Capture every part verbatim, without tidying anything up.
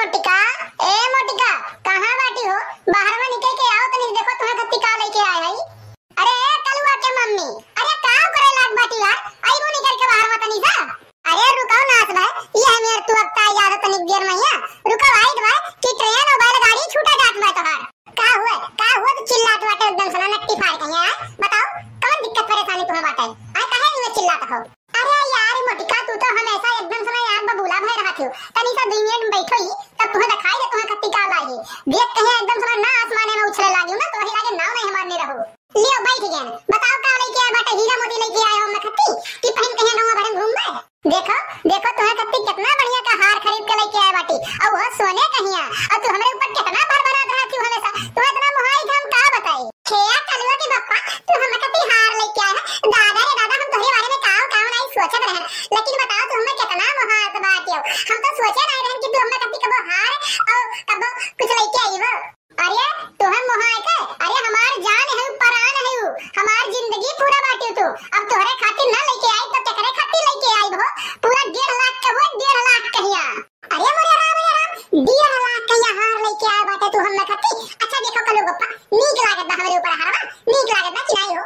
मोटिका, ए मोटिका, कहाँ बाटी हो? बाहर में निकल के आओ तनी, देखो तुम्हें खत्ती का लेके आए हई। अरे ए कलुआ के मम्मी, अरे का करे लाग बाटी यार? आई वो निकल के बाहर में तनी सा। अरे रुको नास भाई, ये हम यार तू अब ता याद तनिक देर में यहाँ। रुको आई भाई कि ट्रेन और बैलगाड़ी छूटा जात बा तोहार। का हुआ? का हुआ तू चिल्लात बाटे एकदम सना नट्टी फाड़ के यहाँ? बताओ, कौन दिक्कत परेशानी तुम्हें बाटे? आ काहे नहीं चिल्लात हो? अरे यार मोटिका, तू तो हमेशा एकदम सना यार बबूला भय रहत हो। तनी सा दो मिनट में बैठो ही, तब तुम्हें दिखाई दे तुम्हें खत्ती का लाई है। देख कहीं एकदम सना ना आसमाने में उछले लागी ना, तो वही लागे नाव नहीं मारने रहो। लियो बैठ गए। बताओ का लेके आए बाटे? हीरा मोती लेके आए हो हमने खत्ती कि पहन कहीं गाँव भर में घूमबे? देखो, देखो तुम्हें खत्ती कितना बढ़िया का हार खरीद के लेके आए बाटी, और वो सोने कहिया, और तू हमरे ऊपर कितना भर भरा रहा तू हमेशा। तू इतना मुहाई हम का बताई। हे कलुआ के पप्पा, तू हमरे खत्ती हार लेके आए है। दादा रे दादा, हम तोहरे बारे में काव काव नहीं सोचत रहन, लेकिन बताओ तू हमें कितना मुहात बाटियो। हम तो सोचे नहीं रहन कि तू हमरे खत्ती कबो हार और कबो कुछ लेके आई हो। अरे तोहर मोहाय के, अरे हमार जान है, परान है, हमार जिंदगी पूरा बाटे तू। अब तोहरे खातिर ना लेके आई तो केकरे खातिर लेके आई हो? पूरा डेढ़ लाख के हुआ, डेढ़ लाख कहिया। अरे मोरे राम, मोरे राम, डेढ़ लाख कहिया हार लेके आए बाटे तू हमरे खातिर। अच्छा देखो कलू पप्पा, नीक लागत बा हमरे ऊपर हारवा, नीक लागत बा कि नहीं हो?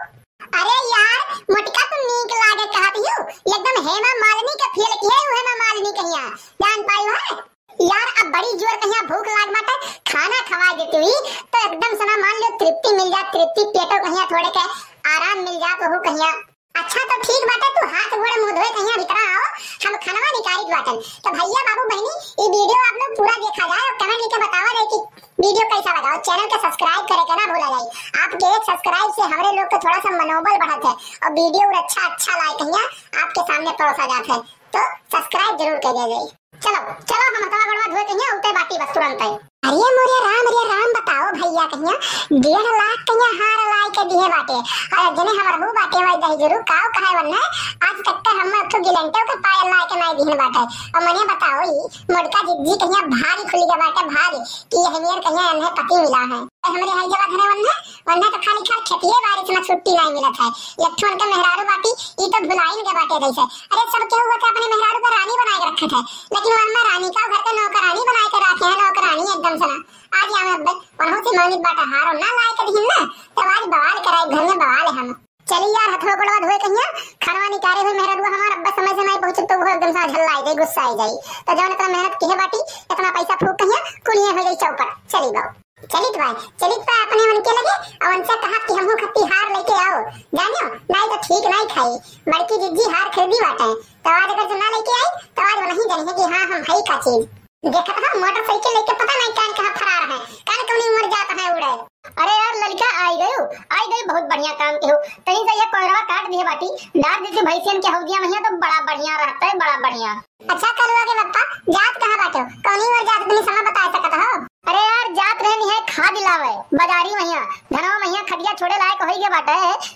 अरे यार मोटका, तू नीक लागे कहत हियो, एकदम हेमा मालिनी के फेल किहे, हेमा मालिनी कहिया, जान पाई है? यार अब बड़ी जोर कहिया भूख लाग बाटे, खाना खवाई देती हुई तो एकदम सना मान लो तृप्ति मिल जात, तृप्ति पेटो कहिया थोड़े के आराम मिल जात वहू कहिया। अच्छा तो ठीक बाटे, तू हाथ गोड़ मुंह धोए कहिया भीतरा आओ, हम खानवा निकालित बाटन। तो भैया बाबू बहनी, ये वीडियो आप लोग पूरा देखा जाए और कमेंट करके बतावा जाए कि वीडियो कैसा लगा, और चैनल के सब्सक्राइब करे के ना भूला जाए। आपके एक सब्सक्राइब से हमरे लोग के थोड़ा सा मनोबल बढ़त है और वीडियो और अच्छा अच्छा लाए कहिया आपके सामने परोसा जात है, तो सब्सक्राइब जरूर कर दिया जाए। चलो चलो, हम हथवा गोड़वा धोए कहिया उठे बाटी बस तुरंत है। अरे मोरे राम रे राम, बताओ भैया कहिया डेढ़ लाख कहिया हार लाई के दिहे बाटे। और जने हमर हु बाटे वही दही जरूर काव कहे वन्ने, आज तक के हम एक ठो गिलेंटो के पायल लाई के नहीं दिहन बाटे। और मने बताओ ई मोटका जिज्जी कहिया भारी खुली के बाटे भारी कि ये हमियर कहिया इन्हें पति मिला है। हमरे हर जगह धरे वन्ने वन्ने तो खाली खाली खेतिए बाड़ी से ना छुट्टी नहीं मिलत है। एक ठो उनके मेहरारू बाटी, ई तो भुलाइन के बाटे जैसे। अरे सब केहू होके अपने मेहरारू को रानी बनाए के रखत है, लेकिन वह हमें रानी का घर के नौकरानी बनाए के रखे है, नौकरानी एकदम से ना। आज यहाँ में अब वनहु से मांगित बाटा हारो ना लाए के दिहिन ना, तब आज बवाल कराए, घर में बवाल है हम। चली यार, हथवा गोड़वा धोए कहिया, खानवा निकारे हुए मेहरारू हमार अब्बा समय से नहीं पहुंचे तो वो एकदम से झल्ला आई जाए, गुस्सा आई जाए। तो जौन इतना मेहनत किहे बाटी, इतना पैसा फूक कहिया, कुलिए हो जाए चौपट। चली बाबू। चलित बा, चलित बा अपने उनके लगे, और उनसे कहा कि हमहू खत्ती हार लेके आओ, जानियो, नहीं तो ठीक नहीं खाई। बड़की जिज्जी हार खरीदी बाटे, तो आज अगर जो ना लेके आई, तो आज वो नहीं जानी है कि हाँ, हम हई का चीज। देखत हो, मोटरसाइकिल लेके पता नहीं कान कहाँ फरार है, कान कौनी उमर जात है उड़े। अरे यार, लड़का आई गयो, आई गयो, बहुत बढ़िया काम के हो। तनी से ये कोयरवा काट दिए बाटी, डाल देती भैंसियन के हौदिया में, तो बड़ा बढ़िया रहता है, बड़ा बढ़िया। अच्छा कलुआ के पप्पा, जात कहाँ बाटे हो? कौनी ओर जात तनी समय बता सकत हो? अरे यार, जात रहनी है खाद लावे बाजारी महिया, धनवा महिया खदिया छोड़े लायक होई गए बाटे,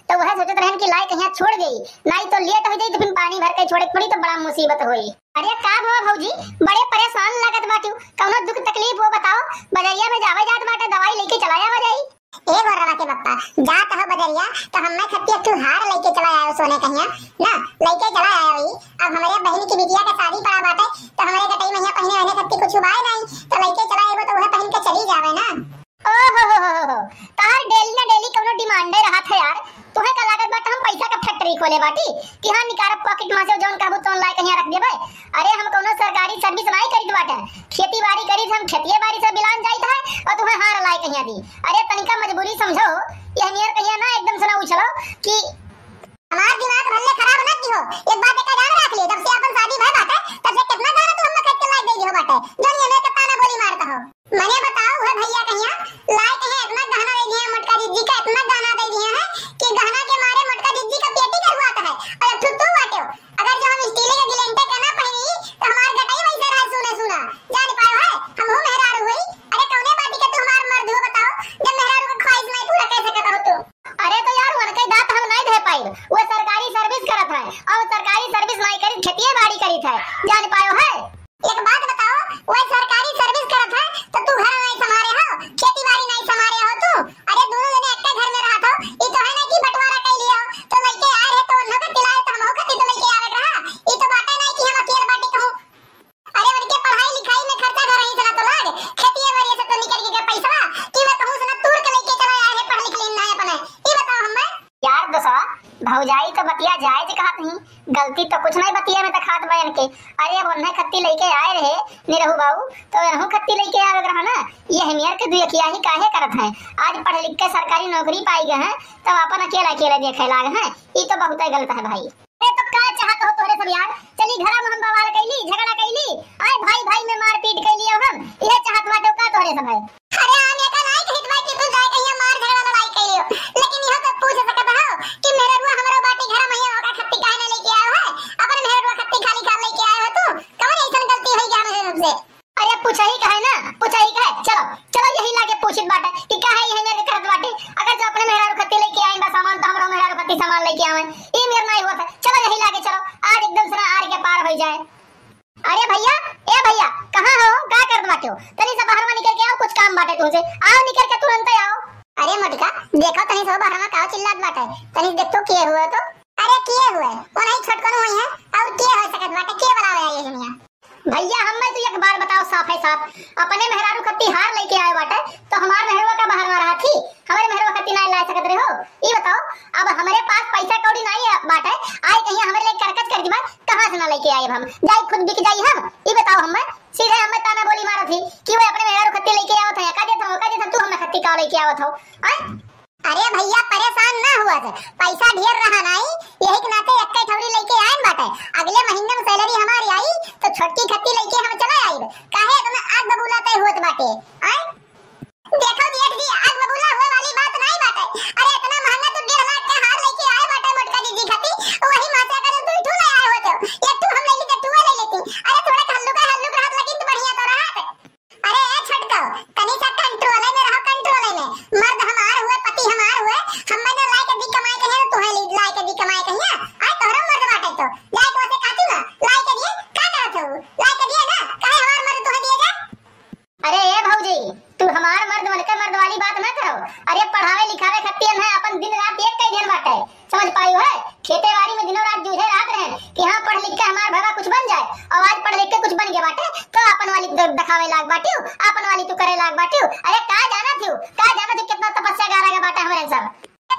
तो वह सोचत रहन कि लायक यहाँ छोड़ गई, नहीं तो लेट हो जाई तो फिर पानी भर के छोड़े के पड़ी तो बड़ा मुसीबत होई। अरे का भवा भौजी, बड़े परेशान लागत बाटू, कौनो दुख तकलीफ हो बताओ, बजरिया में जावे जात बाटे दवाई लेके चला आवा जाई। ए गोरवा के पप्पा, जात हो बजरिया, तो हमें खत्ती एक ठो हार लेके चला आयो सोने कहिया, ना, लेके चला आयो ही। अब हमरे बहन की बिटिया का शादी पड़ा बाटे, तो हमरे गटई महिया पहने वहने खत्ती कुछ उबाय नहीं, तो लेके चला आयो तो वह पहन के चली जावे ना। ओ हो हो हो हो, तार डेली ना डेली कौनो डिमांडे रहत है यार, तुहे का लागत बाटे हम पैसा का फैक्ट्री खोले बाटी कि हाँ निकारब पॉकेट में से जौन कहबू तौन लाए कहिया रख देबे। अरे हम कौनो सरकारी सर्विस नहीं करित बाटे, खेती बाड़ी करित, हम खेतिए बाड़ी से बिलान जाइत है और तुम्हें हार लाए कहिया दी। अरे तनिका मजबूरी समझो, यह नियर कहिया ना एकदम से ना उछलो कि हमार दिमाग भले खराब ना की हो, एक बात का ध्यान रख ले, जब से अपन शादी भय बाटे तब से कितना गाना तू हमने खरीद के लाए दे हो बाटे, जौन ये में ताना बोली मारता हो। मने बताओ है भैया कहिया लाए कहे इतना गहना दे दिया मोटका दीदी का, इतना गहना दे दिया है कि गहना के मारे मोटका दीदी का पेटी करवाता है। और अब तू बाटे हो, अगर जो हम स्टील के गिलेंटे का ना पहनी तो हमार गटाई वैसे रहा सुना सुना। जान पायो है, हम हूँ मेहरारू हुई। अरे कौने बाटी का तू हमार मर्द हो बताओ, जब मेहरारू का ख्वाहिश नहीं पूरा कर सकता हो तू। अरे तो यार उनके दांत हम नहीं दे पाई, वो सरकारी सर्विस करत है और सरकारी सर्विस नहीं करी, खेतिए बाड़ी करी है। जान पायो है। एक बात बताओ, वो सरकारी सर्विस करत है तो तू घर नहीं संभारे हो, खेती बाड़ी नहीं संभारे हो तू। अरे दोनों जने एक घर में रहत हो, ये तो है ना कि बंटवारा कर लिया हो, तो लड़के आ रहे तो उन्हों का तिलाए तो हम हो खातिर तो लड़के आवे रहा। ये तो बात है नहीं कि हम अकेले बाटी कहूँ। अरे उनके पढ़ाई लिखाई में खर्चा घर ही चला तो ला, गलती तो कुछ नहीं बतिया में देखात बा इनके। अरे, अब उन्हें खत्ती लेके आए रहे निरहू बाबू, तो इनहू खत्ती लेके आवे के रहा ना। ये हमियर के दुयकिया ही काहे करत हैं? आज पढ़ लिख के सरकारी नौकरी पाई गए हैं, तब अपन अकेला अकेला देखे लाग हैं। ई तो बहुत ही गलत है भाई। अरे, तो का चाहत हो तोहरे सब यार? चली घरा में हम बवाल कैली, झगड़ा कैली, आए भाई भाई में मारपीट कैली, अब हम इहे चाहत बाटे का तोहरे सब है? अरे, हम एका नाई कहित बा कि तू जाए कहिया मार झगड़ा लड़ाई कइलियो, लेकिन इहो तो पूछ सकत हो कि मेहररुआ हमरो बाटी घर में ही, ओकर खत्ती काहे ना लेके आयो है? अपन मेहररुआ खत्ती खाली खाल लेके आयो है तू? कवन ऐसन गलती होई गया मेरे सबसे? अरे, पूछही का है ना, पूछही का है। चलो, चलो, यही लागे पूछित बाटे कि काहे यही मेरे करत बाटे। अगर जो अपने मेहरारू खत्ती लेके आई बा सामान, तो हमरो मेहरारू खत्ती सामान लेके आवे। ई मेर नाई होत है। चलो, यही लागे, चलो, आज एकदम से ना आर के पार होई जाए। अरे भैया, ए भैया, कहाँ हो? का करत बाटे हो? तनी से बहरवा निकल के आओ, कुछ काम बाटे तुमसे। आओ, निकल के तुरंत आओ। अरे मोटका, देखो तनी से बहरवा का चिल्लात बाटे। तनी देख तो के हुए तो। अरे के हुए? वो नहीं छोटकन हुई है। और के हो सकत बाटे? के बुलावे आई है दुनिया? भैया, हमें तो एक बात बताओ साफ है साफ, अपने मेहरारू खत्ती हार लेके आए बाटे, तो हमार मेहरुआ का बहरवा रहा थी? हमारे मेहरुआ खत्ती ना ला सकत रहे हो? ई बताओ, अब हमारे पास पैसा कौड़ी नहीं है बाटे, आए कहीं हमारे लिए करकच कर दिबा, कहाँ से ना लेके आए हम? जाई खुद बिक जाई हम? ई बताओ हमें, सीधे हमें ताना बोली मारत ही कि वो अपने मेहरारू खत्ती लेके आवत है, का देत हो, का देत हो, तू हमें खत्ती का लेके आवत हो? आय? अरे भैया परेशान ना हुआ से, पैसा ढेर रहा नहीं, यही के नाते एक ठौरी लेके आए बाटे। अगले महीने में सैलरी हमारी आई तो छोटकी खत्ती लेके हम चला आइब। काहे इतना आग बबूला तय होत बाटे? आय? देखो जेठ जी, आग बबूला हुए वाली बात नहीं बाटे। अरे इतना महंगा तो डेढ़ लाख का हार लेके आए बाटे मोटका जीजी खाती, वही मासा का तुम दू ठू ले आए होते हो, एक ठू हम ले लेते, ठू ले लेती। अरे थोड़ा हल्लुका हल्लुक रहत लेकिन तो बढ़िया तो रहत। अरे ए छोटका, तनी सा कंट्रोल में रहो, कंट्रोल में। मर्द हमार हुए, पति हमार हुए, हम मैंने लाई के दी कमाए कहिया, तुम्हें लाई के दी कमाए कहिया। आय तोहरो मर्द बाटे तो लाई के उसे काटू ना, लाई के दिए का करत हो? लाई के दिए ना, काहे हमार मर्द तुम्हें दिए जा? अरे ए भौजी, तू हमार मर्द मन के मर्द वाली बात ना करो। अरे पढ़ावे लिखावे खत्ती हम है, अपन दिन रात एक कई दिन बाटे, समझ पाई है? खेते बाड़ी में दिनों रात जूझे रहत रहे कि हाँ पढ़ लिख के हमार भवा कुछ बन जाए, और आज पढ़ लिख के कुछ बन गया बाटे तो अपन वाली द-, दिखावे लाग बाटियो, अपन वाली तू करे लाग बाटियो। अरे का जाना थियो, का जाना थियो कितना तपस्या गारा गया बाटे हमरे सब।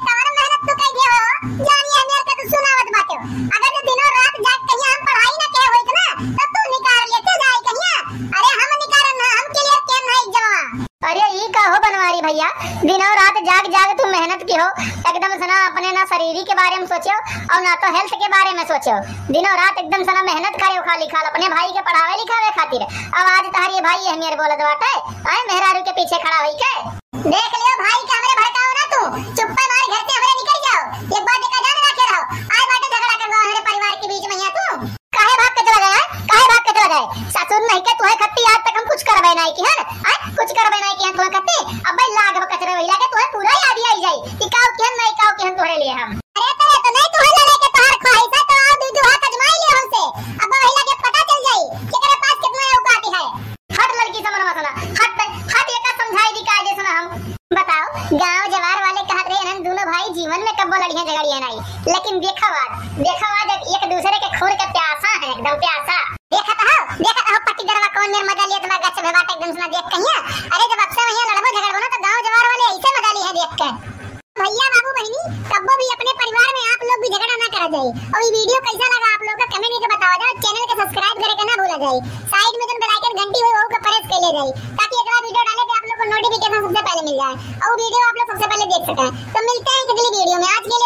कवन मेहनत तू कई दियो हो, जानिए मेरे के तू सुनावत बाटे। अगर जो दिनों रात जाग कहिया हम पढ़ाई ना के होइत ना, तो तू निकाल लेते जाए कहिया। अरे हम निकारन ना, हम क्लियर के नहीं जमा। अरे ई का हो बनवारी भैया, दिनों रात जाग जाग तू मेहनत की हो, एकदम से ना अपने ना शरीरी के बारे में सोचो और ना तो हेल्थ के बारे में सोचो। दिनों रात एकदम से ना मेहनत करे हो खाली खाल अपने भाई के पढ़ावे लिखावे खातिर। अब आज तहरी भाई ये मेरे बोलत बाटे, आए मेहरारू के पीछे खड़ा होई के। देख लियो भाई के हमरे भड़काओ ना तू, चुप्पे मार घर से हमरे निकल जाओ। एक बात देखा जान रखे रहो, आज बाटे झगड़ा करवा हमरे परिवार के बीच में यहाँ तू। काहे भाग के चला गया? काहे भाग के चला गया? ससुर नहीं के तुहे खत्ती आज तक हम कुछ करबे नहीं की है ना? आय, कुछ करबे नहीं की है तुहे खत्ती। अब भाई लाग अब कचरे वही लागे तुहे पूरा याद ही आई जाई कि काव किहन नहीं काव किहन तोहरे लिए हम। अरे तो, तो नहीं तुहे लड़े के तोहर ख्वाहिश है तो आओ दू दू हाथ अजमाई लियो हमसे। अब वही लागे पता चल जाई कि तेरे पास कितना औकात है। हट लड़की समरवा सना, हट, हट एका समझाई दी कायदे से ना हम। बताओ, गांव जवार वाले कहत रहे हन दोनों भाई जीवन में कब्बो लड़िए झगड़िए नहीं, लेकिन देखो आज, देखो आज एक, एक दूसरे के खून के प्यासा है, एकदम प्यासा। देखत हो, देखत हो पट्टीदरवा कौन मेर मजा लेत बा गच में बाटे एकदम से ना देख कहिया। अरे जब आपसे वहिया लड़बो झगड़बो ना तो गांव जवार वाले ऐसे मजा ली है देख के। भैया बाबू बहिनी, कब्बो भी अपने परिवार में आप लोग भी झगड़ा ना करा जाए। और ये वीडियो कैसा लगा आप लोग का कमेंट करके बतावा जाओ। चैनल के सब्सक्राइब करे के ना भूला जाए। साइड में जो बेल आइकन घंटी हुई वो का प्रेस कर ले जाए ताकि अगला वीडियो डाले पे आप लोग को नोटिफिकेशन सबसे पहले मिल जाए और वीडियो आप लोग सबसे पहले देख सकें। तो मिलते हैं अगली वीडियो में। आज के लिए